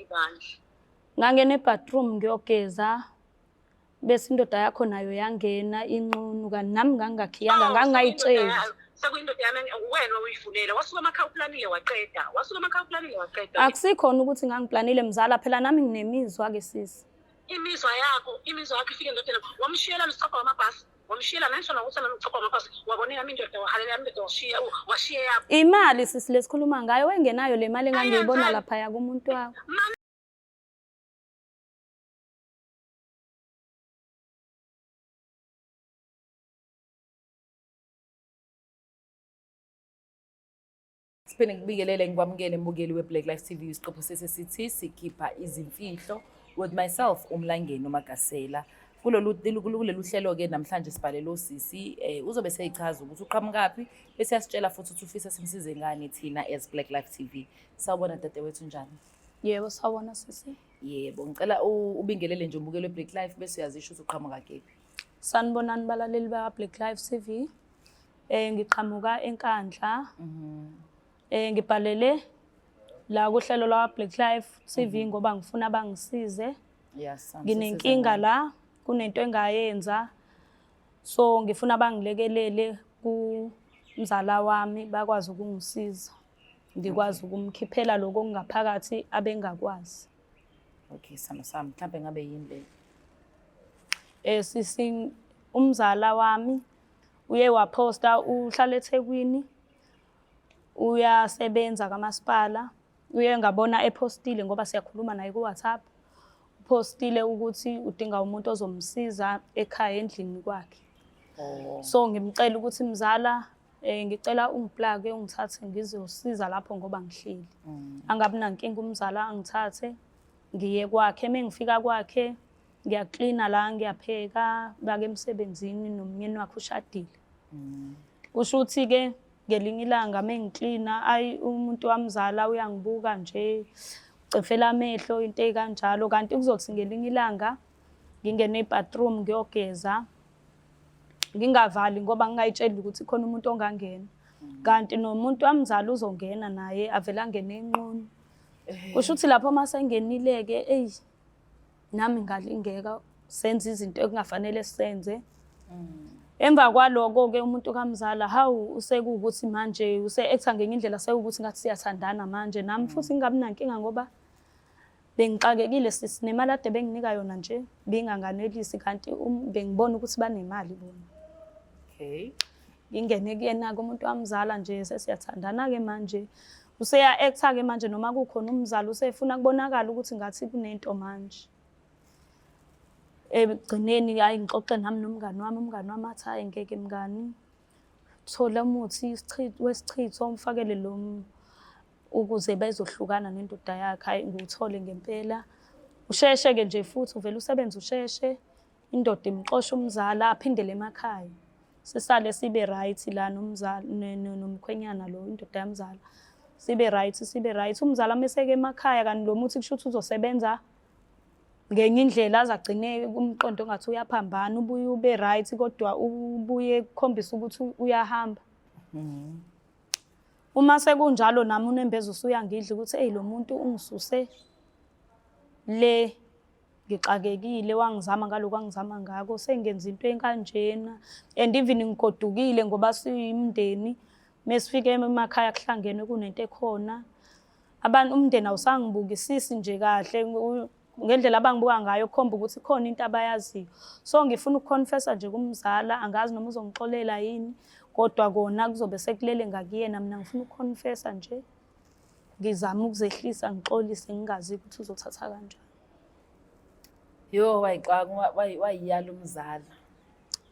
bandla. Ngangena ebathroom ngiyogeza bese indoda yakho nayo yangena inqunu kanti nami ngangingakhiyanga Oh, ngangingayitsheli. Sekuyindoda yami wena uyifunela. Wasuka emakhaya uplanile waqeda. Wasuka emakhaya uplanile waqeda. Akusikhona ukuthi ngangiplanile mzala phela nami nginemizwa ke sisi. Imizwa yakho, imizwa yakho ifike endodeni. Wamshiyela nochopha wamabhasi. Wamshiyela ngisho nokuthi nochopha wamabhasi. Wabona yami indoda wahalela yami indoda washiya washiya yakho. Imali sisi lesikhuluma ngayo wengenayo le mali engangiyibona laphaya kumuntu wakho. Siphinde ngikubingelele ngikwamukele mbukeli we-Black Life TV isiqephu sesesithi sikhipha izimfihlo with myself uMlangeni uMagasela. Kulolu kulolu hlelo-ke namhlanje sibhalele usisi uzobe seyichaza ukuthi uqhamukaphi bese yasitshela futhi ukuthi ufisa simsize ngani thina as Black Life TV. Sawubona dadewethu, njani? Yebo, sawubona sisi. Yebo, ngicela ubingelele nje umbukeli we-Black Life bese uyazisho ukuthi uqhamuka kephi. Sanibonani balaleli baka Black Life TV. Ngiqhamuka eNkandla. Ngibhalele la kuhlelo lwa Black Life TV ngoba ngifuna bangisize. Yes, Nginenkinga la, kunento engayenza. So ngifuna bangilekelele kumzala wami bakwazi ukungisiza. Ngikwazi ukumkhiphela lokho okungaphakathi abengakwazi. Okay, sami sami mhlambe ngabe yini le? Sisi umzala wami uye waposta uhlala eThekwini uyasebenza kamasipala uye ngabona epostile ngoba siyakhuluma naye ku WhatsApp upostile ukuthi udinga umuntu ozomsiza ekhaya endlini kwakhe. Oh. So ngimcela ukuthi mzala ngicela ungiplage ungithathe ngizosiza lapho ngoba ngihleli. Angabi nankinga umzala angithathe ngiye kwakhe mengifika kwakhe ngiyaklina la ngiyapheka bake emsebenzini nomnyeni wakhe ushadile. Kusho ukuthi ke ngelinye ilanga mengiklina ayi umuntu wamzala uyangibuka nje ucefela amehlo into ekanjalo kanti kuzothi ngelinye ilanga ngingene ebathroom ngiyogeza ngingavali ngoba ngingayitsheli ukuthi khona umuntu ongangena kanti nomuntu wamzala uzongena naye avela angene enqunu. Kusho ukuthi lapho masengenile ke ey nami ngalingeka senza izinto ekungafanele sisenze. Emva kwaloko ke umuntu kamzala hawu usekuwukuthi manje use-acta ngenye indlela sekuwukuthi ngathi siyathandana manje nami futhi ngingabi nankinga ngoba bengixakekile sisi nemali ade benginika yona nje binganganelisi kanti bengibona ukuthi banemali bona. Okay. Ngingene kuyena ke umuntu wamzala nje sesiyathandana ke manje. Useya acta ke manje noma kukhona umzali usefuna kubonakala ukuthi ngathi kunento manje. Ekugcineni hayi ngixoxe nami nomngani wami, umngani wami athi hayi ngeke mngani thola umuthi wesichitho umfakele lo ukuze bezohlukana nendoda yakhe. Hayi ngiwuthole ngempela. Usheshe ke nje futhi uvele usebenze usheshe indoda imxosha umzala aphindele emakhaya. Sisale sibe right la nomzala nomkhwenyana lo indoda yamzala. Sibe right sibe right umzala meseke emakhaya kanti lo muthi kusho ukuthi uzosebenza ngenye indlela azagcine umqondo ongathi uyaphambana ubuye ube right kodwa ubuye kukhombisa ukuthi uyahamba. Uma sekunjalo nami unembeza usuyangidla ukuthi hey lo muntu ungisuse le ngixakekile wangizama ngalokho angizama ngako sengenza into enkanjena and even ngigodukile ngoba siyimndeni mesifike emakhaya kuhlangene kunento ekhona abantu umndeni awusangibukisisi nje kahle ngendlela abangibuka ngayo kukhomba ukuthi khona into abayaziyo. So ngifuna ukuconfessa nje kumzala angazi noma uzongixolela yini kodwa kona kuzobe sekulele ngakuyena mina ngifuna ukuconfessa nje ngizama ukuzehlisa ngixolise ngingazi ukuthi uzothatha kanjani. Yo wayixaka wayiyala umzala.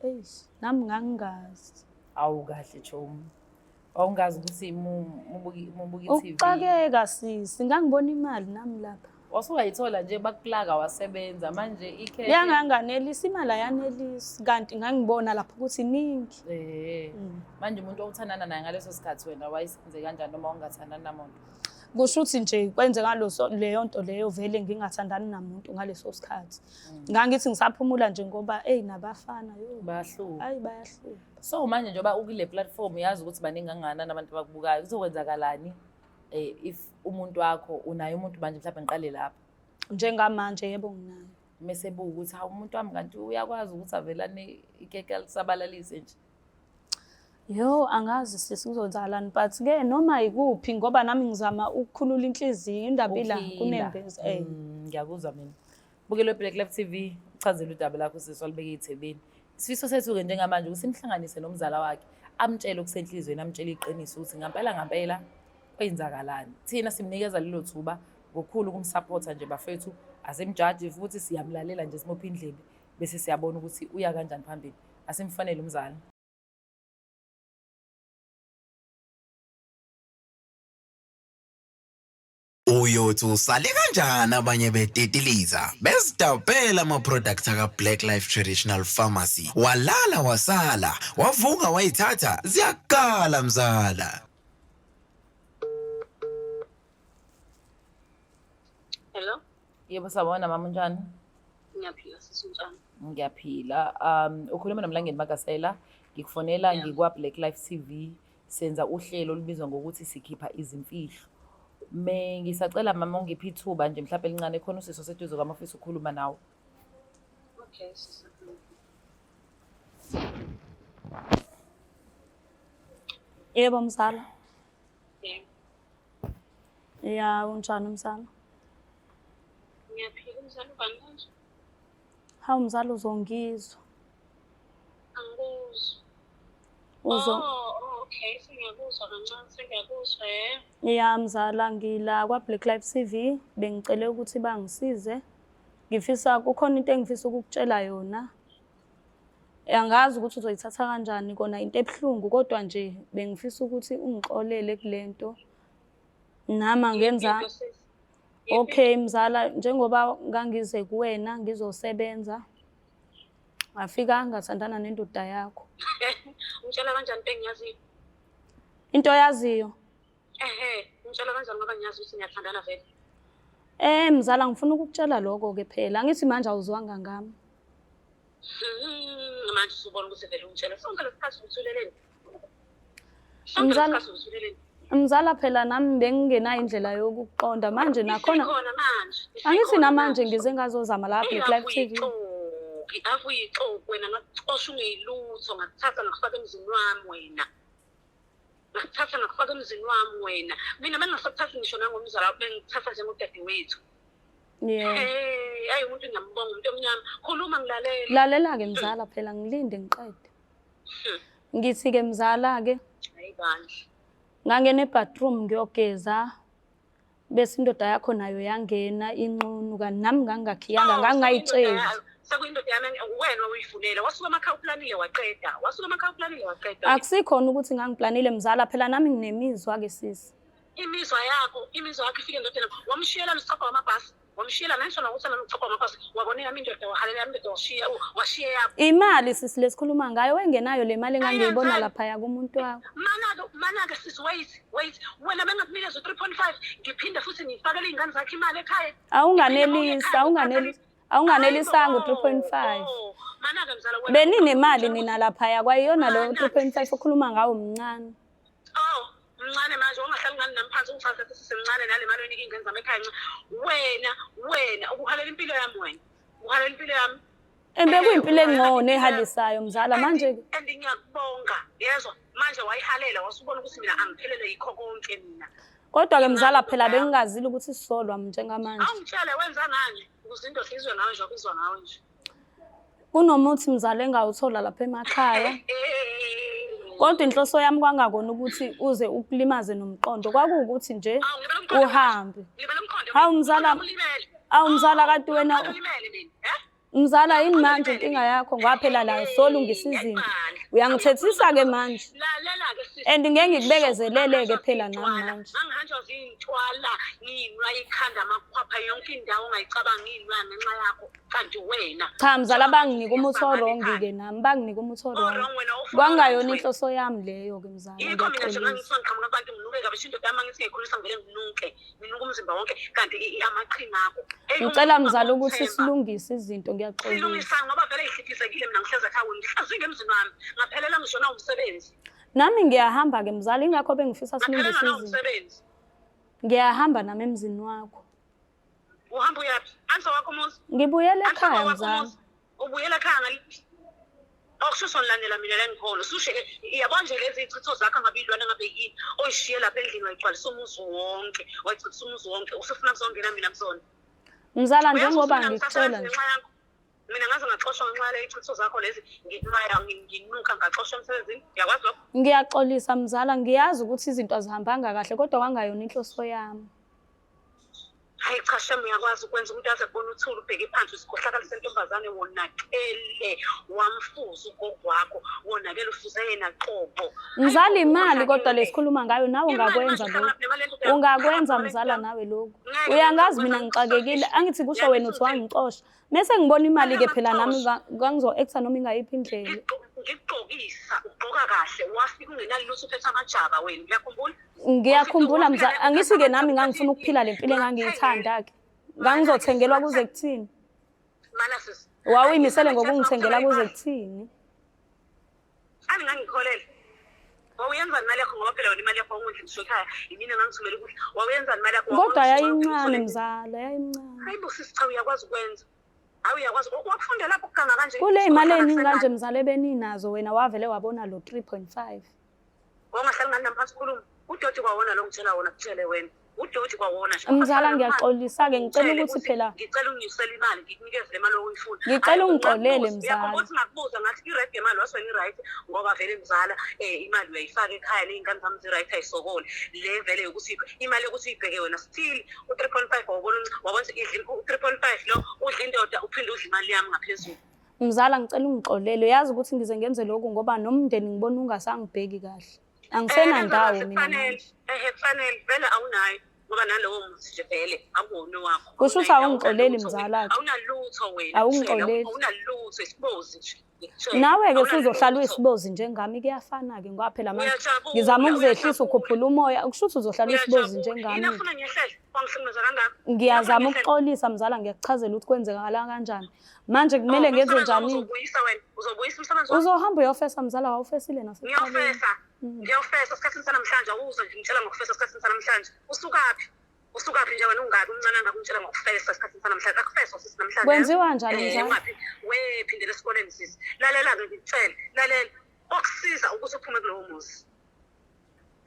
Eish nami ngangingazi. Awu kahle chomi. Wawungazi ukuthi mubuki TV. Ukuxakeka sisi ngangibona imali nami lapha. Wasungayithola nje bakuplaka wasebenza manje ikhehe. Yanganganelisi imali ayanelisi kanti ngangibona lapho ukuthi iningi. Manje umuntu owuthandana naye ngaleso sikhathi wena wayesenze kanjani noma ungathandani namuntu? Kusho ukuthi nje kwenzeka leyo nto leyo vele ngingathandani namuntu ngaleso sikhathi. Ngangithi ngisaphumula nje ngoba ey nabafana yo. Bayahlupha. Hayi bayahlupha. So manje njengoba ukule platform uyazi ukuthi baningi kangakanani abantu abakubukayo kuzokwenzakalani if umuntu wakho unaye umuntu manje mhlawumbe ngiqale lapha. Njengamanje yebo nginayo. Mese buka ukuthi hawu umuntu wami kanti uyakwazi ukuthi avelane ikeke alisabalalise nje. Yo, angazi sisi kuzonzakalani but ke noma yikuphi ngoba nami ngizama ukukhulula inhliziyo indaba ila kunembeza. Eh. Ngiyakuzwa mina. Bukelo Black Life TV, uchazele udaba lakho sisi walibeke ethebeni. Isifiso sethu-ke njengamanje ukuthi simhlanganise nomzala wakhe, amtshele okusenhlizweni, amtshele iqiniso ukuthi ngampela ngampela kwenzakalani. Thina simnikeza lelo thuba ngokukhulu ukumsapotha nje bafethu, asimjaji futhi siyamlalela nje simuphe indlebe bese siyabona ukuthi uya kanjani phambili. Asimfanele umzala. Uyothi usale kanjani abanye betetiliza bezidabhela ama-product aka-Black Life Traditional Pharmacy. Walala wasala, wavuka wayithatha, ziyakala mzala. Hello? Yebo sawubona mama unjani? Ngiyaphila sisi unjani? Ngiyaphila. Ukhuluma noMlangeni Magasela, ngikufonela ngikwa Black Life TV. Senza uhlelo olubizwa ngokuthi sikhipha izimfihlo. Me ngisacela mama ungiphe ithuba nje mhlawumbe elincane khona usisi oseduze kwami ofisa ukukhuluma nawe. Okay sisi. Yebo mzala. Yebo. Ya unjani mzala? Ngiyaphila mzala ubani kanje? Hawu mzala uzongizwa. Angikuzwa. Uzo Oh, okay, sengiyakuzwa kancane, sengiyakuzwa eh. Ya mzala ngila kwa Black Life TV bengicele ukuthi bangisize. Ngifisa kukhona into engifisa ukukutshela yona. Angazi ukuthi uzoyithatha kanjani kona into ebuhlungu kodwa nje bengifisa ukuthi ungixolele kulento. Nami angenza Okay mzala njengoba ngangize kuwena ngizosebenza ngafika ngathandana nendoda yakho. Ungitshela kanjani into engiyaziyo? Into oyaziyo? Ehhe, ungitshela kanjani ngoba ngiyazi ukuthi ngiyathandana vele. Eh mzala ngifuna ukukutshela lokho ke phela. Angithi manje awuzwanga ngami. Manje usubona ukuthi vele ungitshela sonke lesikhathi uthuleleni. Sonke lesikhathi uthuleleni. Mzala phela nami bengingenayo indlela yokuqonda manje nakhona. Isikhona manje. Angithi namanje ngize ngazozama la Black Life TV. Akuyixoki wena ngakuxosha ungeyilutho ngakuthatha ngakufaka emzini wami wena. Ngakuthatha ngakufaka emzini wami wena. Mina bengingasakuthathi ngisho nangomzala bengikuthatha njengodadewethu. Yeah. Hey, ayi umuntu ngiyambonga umuntu omnyama. Khuluma ngilalela. Lalela ke mzala phela ngilinde ngiqede. Ngithi ke mzala ke. Hayi bandla. Ngangena ebathroom ngiyogeza. Bese indoda yakho nayo yangena inqunu kanti nami ngangingakhiyanga ngangingayitsheli. Sekuyindoda yami wena uyifunela. Wasuka emakhaya uplanile waqeda. Wasuka emakhaya uplanile waqeda. Akusikhona ukuthi ngangiplanile mzala phela nami nginemizwa ke sisi. Imizwa yakho, imizwa yakho ifike endodeni. Wamshiyela umsopha wamabhasi. Wamshiyela ngisho nokuthi nomsopha wamabhasi. Wabona yami indoda wahalela yami indoda washiya washiya yakho. Imali sisi lesikhuluma ngayo wengenayo le mali engangiyibona lapha kumuntu wakho. Mana ke sisi wait, wait. Wena bengakunikeza 3.5 ngiphinde futhi ngifakele izingane zakhe imali ekhaya. Awunganelisi, awunganelisi. Awunganelisanga u-3.5. Mana ke mzala wena. Beninemali nina lapha kwayiyona lo 3.5 okhuluma ngawo mncane. Oh, mncane manje ungahlali ngani nami phansi ungichaze ukuthi sisemncane nale mali oyinika iy'ngane zami ekhaya ncane. Wena, wena ukuhalela impilo yami wena. Uhalela impilo yami. Bekuyimpilo engcono ehalisayo mzala manje. And ngiyakubonga. Yezwa, manje wayihalela wasubona ukuthi mina angiphelele yikho konke mina. Kodwa ke mzala phela bengingazile ukuthi sisolwa njengamanje. Awungitshele wenza ngani ukuze indoda izwe ngawe nje okuzwa ngawe nje. Kunomuthi mzala engawuthola lapha emakhaya. Kodwa inhloso yami kwangakona ukuthi uze ukulimaze nomqondo kwakuwukuthi nje uhambe. Hawu mzala, hawu mzala kanti wena mzala yini manje inkinga yakho ngoba phela la solungisa izinto. Uyangithethisa ke manje. And ngeke ngikubekezelele ke phela nami manje. Ngangihanjwa zintwala nginwa ikhanda amakhwapha yonke indawo ongayicabanga nginwa ngenxa yakho kanti wena. Cha mzala banginika umuthi o-wrong ke nami banginika umuthi o-wrong. Kwangayona inhloso yami leyo ke mzala. Yikho mina nje ngangithiwa ngiqhamuka kubantu nginuke kabi indoda yami ngithi ngiyikhulisa ngivele nginuke. Nginuka umzimba wonke kanti amaqhinga akho. Ngicela mzala ukuthi silungise izinto ngiyaxolisa. Silungisa ngoba vele ihlifisekile mina ngihlezi ekhaya ngihlezi ngemzini wami ngaphelela ngisho na umsebenzi. Nami ngiyahamba ke mzala ingakho bengifisa silungise izinto. Ngiyahamba nami emzini wakho. Uhamba uyaphi? Ngibuyele Angihlaba ekhaya wakho mzala. umuzi. Ubuyela ekhaya ngaliphi? Okusho usonilandela mina la ngikhona. Usushe yabo nje lezi zichitho zakho ngabe ilwana ngabe yini oyishiye lapha endlini wayigcwalisa umuzi wonke, wayigcwalisa umuzi wonke. Usufuna kuzongena mina kuzona. Mzala Uyazi njengoba ukuthi mina ngikutshela ngisasebenza nje. ngenxa yakho. Mina ngaze ngaxoshwa ngenxa yale y'chitho zakho lezi ngenxa nginuka ngaxoshwa emsebenzini. Uyakwazi lokho? Ngiyaxolisa mzala, ngiyazi ukuthi izinto azihambanga kahle kodwa kwangayona inhloso yami. Hayi cha shem uyakwazi ukwenza umuntu aze kubona uthule ubheke phansi usikhohlakala sentombazane wonakele wamfuza ugogo wakho wonakele ufuze yena qobo. Mzala imali kodwa lesikhuluma ngayo nawe ungakwenza lokhu. Ungakwenza mzala nawe lokhu. Uyangazi mina ngixakekile angithi kusho wena uthi wangixosha. Mese ngibona imali-ke phela nami ngangizo-acta noma ingayiphi indlela. Ngikugqokisa ugqoka kahle wafika ungenalutho uphethe amajaba wena uyakhumbula? Ngiyakhumbula mzala, angithi-ke nami ngangifuna ukuphila le mpilo engangiyithanda-ke. Ngangizothengelwa kuze kuthini? Mana sisi. Wawuyimisele ngokungithengela kuze kuthini? Ani ngangikholele. Wawuyenzani imali yakho ngoba phela wena imali yakho wawungondli ngisho ekhaya. Yimina ngangithumela ukudla. Wawuyenzani imali yakho? Kodwa yayincane mzala, yayincane. Hayi bo sisi cha uyakwazi ukwenza. Hayi uyakwazi wakufunda lapho ukuganga kanje. Kule imali eningi kanje mzala ebeninazo wena wavele wabona lo 3.5. Wawungahlali ngani nami phansi ukhuluma. Udoti kwawona lo ngitshela wona kutshele wena. Udoti kwawona nje. Mzala ngiyaxolisa-ke ngicela ukuthi phela ngicela unginyusele imali ngikunikeze le mali oyifuna. Ngicela ungixolele mzala. Uyakhumbula ukuthi ngakubuza ngathi i-right yemali wase wena i-right ngoba vele mzala imali uyayifaka ekhaya ney'ngane zami zi-right ayisokoli. Le vele yokuthi imali yokuthi uyibheke wena still u-3.5 wawubona wabona ukuthi idla u-3.5 lo udla indoda uphinde udle imali yami ngaphezulu. Mzala ngicela ungixolele uyazi ukuthi ngize ngenze lokhu ngoba nomndeni ngibona ungasangibheki kahle. Angisenandawo mina manje. Ehe kufanele vele awunayo ngoba nalowo muzi nje vele akuwona wakho. Kusho ukuthi awungixoleli mzala-ke. Awunalutho wena. Awungixoleli. Awunalutho isibozi nje. Ngikutshela. Nawe-ke Awunalutho. usuzohlala uyisibozi njengami kuyafana-ke ngoba phela manje Uyajabula, ngizama ukuzehlisa uyajabula. ukhuphula umoya kusho ukuthi uzohlala uyisibozi Uyajabula. njengami. Yini afuna ngiyehlele? Wangihlukumeza kangaka. Ngiyazama Yini afuna ukuxolisa mzala ngiyakuchazela ukuthi kwenzekala kanjani. Manje kumele Oh, ngenze umsebenzi wami njani? Uzobuyisa wena. Uzobuyisa umsebenzi wami. Uzohamba uyofesa mzala wawufesile nasekuqaleni. Ngiyofesa. Ngiyofesa esikhathini sanamhlanje awuzwe nje ngitshela ngokufesa esikhathini sanamhlanje. Usukaphi? Usukaphi nje wena ungabi umncane kangaka ungitshela ngokufesa esikhathini sanamhlanje. Akufeswa sisi namhlanje. Kwenziwa njani mzala? Ungaphi? We phindela esikoleni sisi. Lalela-ke ngikutshele. Lalela. Okusiza ukuthi uphume kulowo muzi.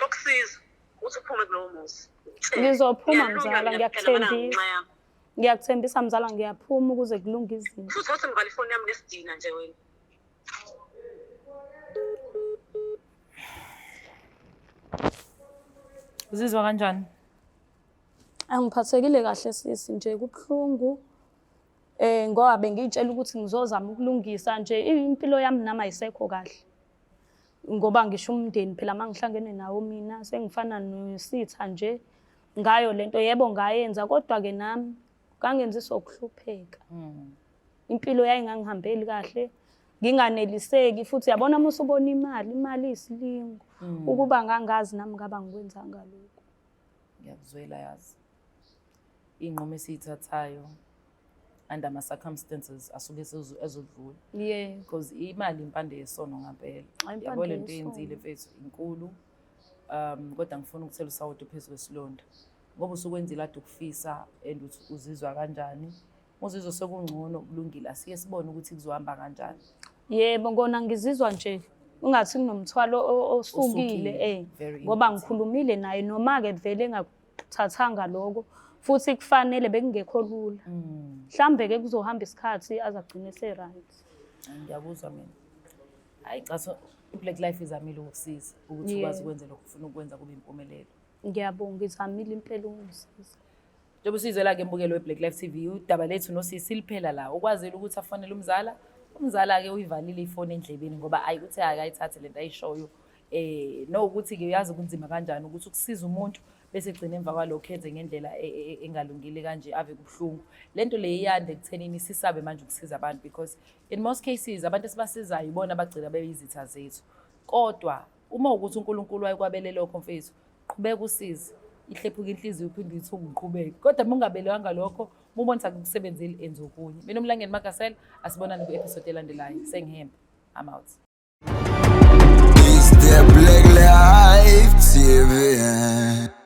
Okusiza ukuthi uphume kulowo muzi. Ngikutshele. Ngizophuma Ngiyalunywa mzala, mina phela mana ngiyakuthembisa. ngenxa yakho. Ngiyakuthembisa mzala ngiyaphuma ukuze kulunge izinto. Futhi wathi ngivala ifoni yami nesidina nje wena. Uzizwa kanjani? Angiphathekile kahle sisi nje kubuhlungu. Ngoba bengiyitshela ukuthi ngizozama ukulungisa nje impilo yami nami ayisekho kahle. Ngoba ngisho umndeni phela mangihlangene nawo mina sengifana nositha nje ngayo lento yebo ngayenza kodwa ke nami ngangenziswa ukuhlupheka. Impilo yayingangihambeli kahle nginganeliseki futhi yabona uma usubona imali imali isilingo ukuba ngangazi nami ngaba ngikwenzanga lokho. Ngiyakuzwela yazi. Iy'nqumo esiyithathayo under ama-circumstances asuke ezodlula. Yeah. Because imali impande yesono ngampela. Impande Yabo le nto yesono. eyenzile mfethu inkulu. Kodwa ngifuna ukuthela usawoti phezu kwesilonda. Ngoba usukwenzile ade ukufisa and uthi uzizwa kanjani. Uzizwa sekungcono kulungile asike sibone ukuthi kuzohamba kanjani. Yebo kona ngizizwa nje ungathi kunomthwalo osukile Osukile, very ngoba important. ngikhulumile naye noma ke vele engakuthathanga lokho futhi kufanele bekungekho lula. Mhlambe ke kuzohamba isikhathi azagcine se right. Ngiyakuzwa mina. Hayi cha so i-Black Life izamile ukukusiza ukuthi ukwazi ukwenza lokho ufuna ukwenza kube impumelelo. Ngiyabonga izamile impela ukungisiza. Njengoba usizwela-ke mbukelo we-Black Life TV, udaba lethu nosisi liphela la. Ukwazile ukuthi afonele umzala, umzala-ke uyivalile ifoni endlebeni ngoba ayi uthe akayithathe lento ayishoyo. Nokuthi-ke uyazi kunzima kanjani ukuthi ukusiza umuntu bese egcina emva kwalokho enze ngendlela engalungile kanje ave kubuhlungu. Lento le iyanda ekuthenini sisabe manje ukusiza abantu because in most cases abantu esibasizayo ibona abagcina beyizitha zethu. Kodwa uma ukuthi uNkulunkulu wayekwabele lokho mfethu, qhubeka usize. Ihlephuka inhliziyo uphinde uyithuke uqhubeke. Kodwa uma ungabelewanga lokho, uma ubona ukuthi akukusebenzeli enza okunye. Mina uMlangeni Magasela, asibonane ku-episode elandelayo. Sengihembe. I'm out. It's the Black Life TV.